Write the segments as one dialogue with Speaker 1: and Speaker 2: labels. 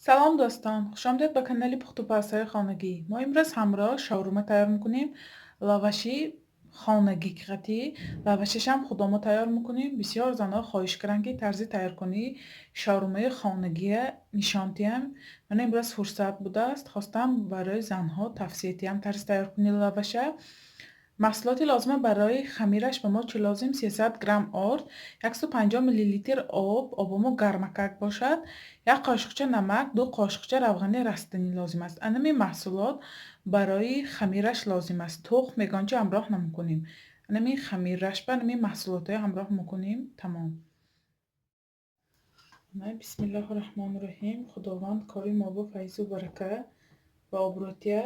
Speaker 1: Салом дӯстон, хушомадед ба канали пухтупазҳои хонагӣ. Мо имрӯз ҳамроҳ шаурма тайёр мекунем. Лаваши хонагӣ қати лавашашам худомо тайёр мекунем. Бисёр занҳо хоҳиш карданд, ки тарзи тайёркунии шаурмаи хонагия нишон диҳам. Ман имрӯз фурсат будааст, хостам барои занҳо тавсия диҳам тарзи тайёркунии лаваша. Маҳсулоти лозима барои хамираш ба мо чӣ лозим? 300 грамм орд, 150 миллилитр об, обомо гармакак бошад, як қошиқча намак, 2 қошиқча равғани растанӣ лозим аст. Анами маҳсулот барои хамираш лозим аст. Тухм ягонча ҳамроҳ намекунем. Анами хамираш ба анами маҳсулотҳои ҳамроҳ мекунем. Тамом. Бисмиллоҳи раҳмони раҳим. Худованд кори мо бо файзу барака ва обрӯтия.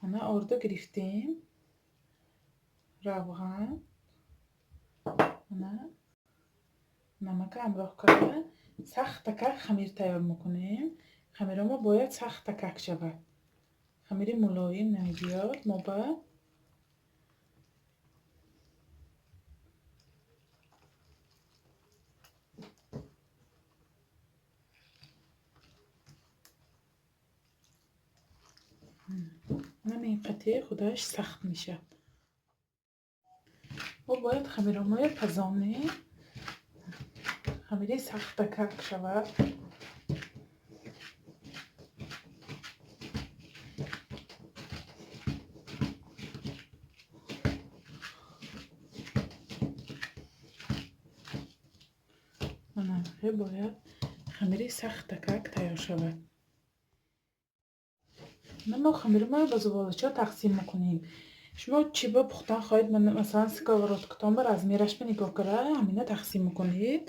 Speaker 1: Ана орда гирифтем. Равған, ана намака ҳамроҳ карда сахтакак хамир тайёр мекунем. Хамиро мо бояд сахтакак шавад. Хамири мулоим намебиёд. Мо ба ин қатъи худаш сахт мешавад. Мо бояд хамиромоя пазонем. Хамири сахтакак шавад. Ана бояд хамири сахтакак тайёр шавад. Мо хамиромоя ба зуволача тақсим мекунем. Шумо чӣ ба пухтан хоҳед, масалан сковородкатон ба размераш ба нигоҳ кара, ҳамина тақсим мекунед.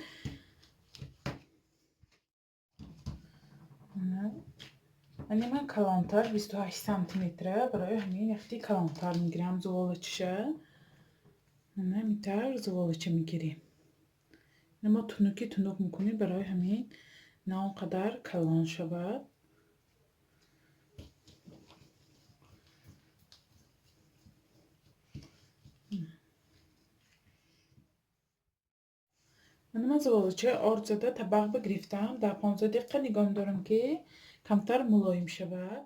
Speaker 1: Ани ман калонтар 28 сантиметра, барои ҳамин яхти калонтар мегирам зуволачаша. Ана ҳамин зуволача мегирем. Мо тунуки тунук мекунем, барои ҳамин на он қадар калон шавад. Ман зуволачаи орд зада табақ бигирифтам. Дар 15 дақиқа нигоҳ медорам, ки камтар мулоим шавад.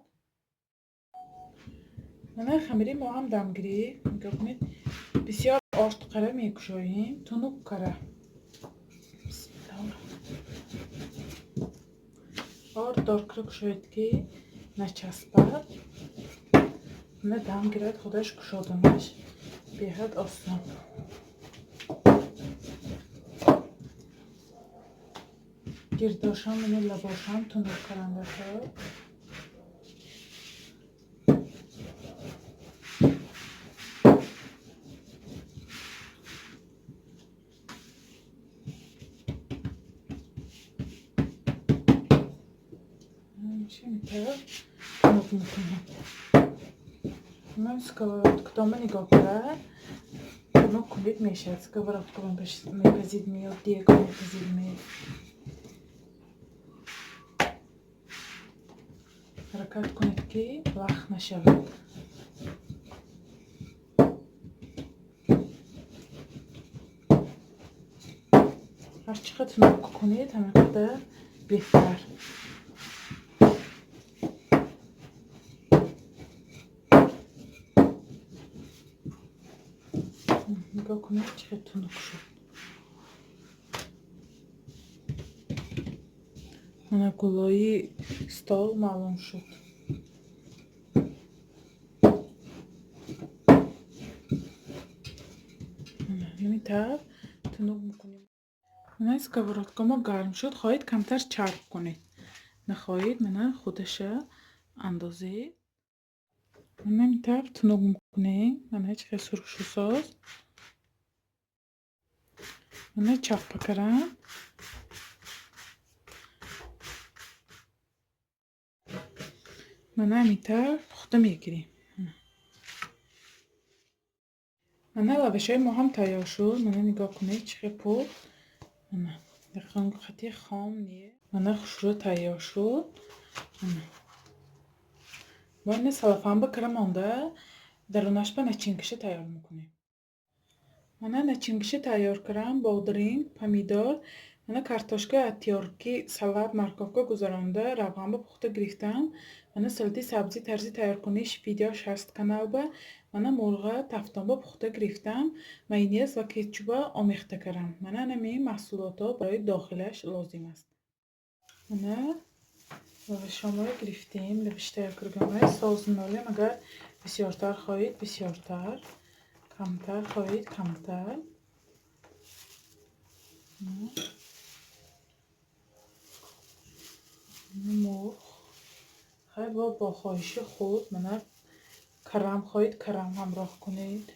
Speaker 1: Мана хамири мо ҳам дам гирифт. Нигоҳ кунед, бисёр орд қара мекушоем, тунук кара. Орд доркара кушоед, ки начаспад. Мана дам гирад, худаш кушоданаш беҳад осон. Гирдошам, мана лабошам тунук карандаҳо. Тунук мекунем. Ман сковородкатонба нигоҳ кара, тунук кунед мешавад. Сковородка мепазид меёд, дег мепазид меёд. Ҳаракат кунед, ки лах нашавад. Ҳар чӣ қадр тунук кунед, ҳамин қадар беҳтар. Нигоҳ кунед, чӣ қадр тунук шуд. Мана гулои стол маълум шуд. Ҳамин тавр тунук мекунем. Мана сковородка мо гарм шуд. Хоҳед камтар чарб кунед, нахоҳед мана худаша андозед. Мана ҳамин тавр тунук мекунем. Мана чӣ қадр сурх шуд соз. Мана чаппа карам. Мана ҳамин тавр пухта мегирем. Мана лавашҳои мо ҳам тайёр шуд. Мана нигоҳ кунед, чӣ қадр пухт. Мана қати хом не. Мана хушрӯ тайёр шуд. Мо ина салафанба кара монда дарунаш ба начинкаша тайёр мекунем. Мана начинкаша тайёр кардам. Бодиринг, помидор, Мана картошка тёрки салат морковка гузаронда равғанба пухта гирифтам. Мана салати сабзӣ тарзи тайёркуниш видеош ҳаст каналба. Мана мурға тафтонба пухта гирифтам. Майонез ва кетчуба омехта кардам. Мана анами маҳсулотҳо барои дохилаш лозим аст. Мана лавашоморо гирифтем, лаваши тайёр кардагиамои соус меолем. Агар бисёртар хоҳед бисёртар, камтар хоҳед камтар. Мурғ хай бо хоҳиши худ, мана карам хоҳед карам ҳамроҳ кунед.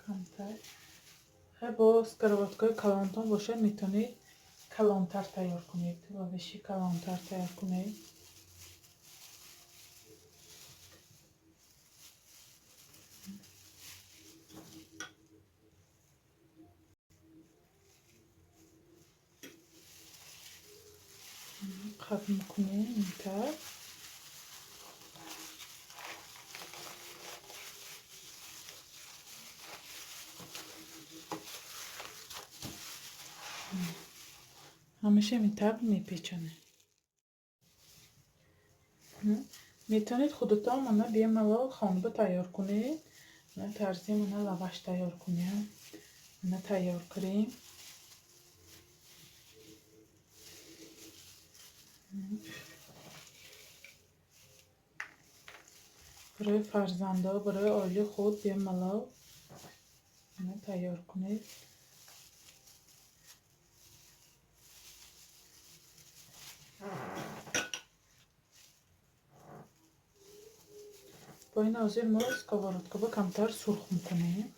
Speaker 1: Камтар. Хай бо сковородкаи калонтон бошад, метавонед калонтар тайёр кунед, лаваши калонтар тайёр кунед. Қат мекунем интар. Ҳамеша интар мепечонем. Метавонед худатон мана бемалол хонба тайёр кунед. Мана тарзи мана лаваш тайёр кунем. Мана тайёр кунем. Барои фарзандо, барои оилаи худ бемалол мана тайёр кунед. Бо ин ҳозир мо сковородкаба камтар сурх мекунем.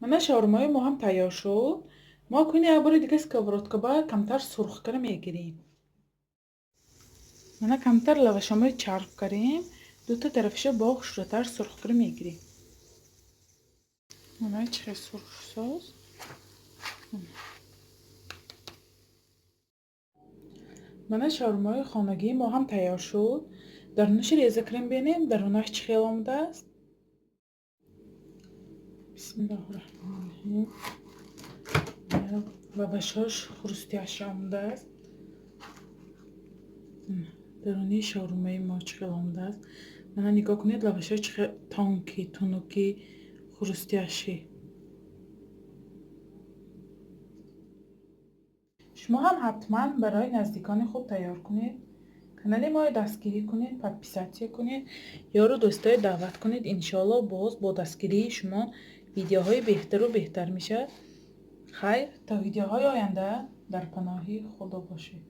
Speaker 1: Мана шаурмаи мо ҳам тайёр шуд. Мо куни як бори дига сковородкаба камтар сурх кара мегирем. Мана камтар лавашомои чарб карем. Дута тарафиша бо хушрӯтар сурх кара мегирем. Мана чӣ хел сурх соз. Мана шаурмаи хонагии мо ҳам тайёр шуд. Дарунаши реза кунем, бинем дарунаш чӣ хел омадааст. Бисмиллоҳи раҳмони раҳим. Лавашҳош хрустящий омадааст. Даруни шаурмаи мо чӣ хел омадааст. Мана нигоҳ кунед, лавашҳо чӣ хел тонкий, тунуки, хрустящий. Шумо ҳам ҳатман барои наздикони худ тайёр кунед. Канали моро дастгирӣ кунед, подписаться кунед, ёру дӯстое даъват кунед. Иншоалло боз бо дастгирии шумо видеоҳои беҳтару беҳтар мешавад. Хайр, то видеоҳои оянда дар паноҳи Худо бошед.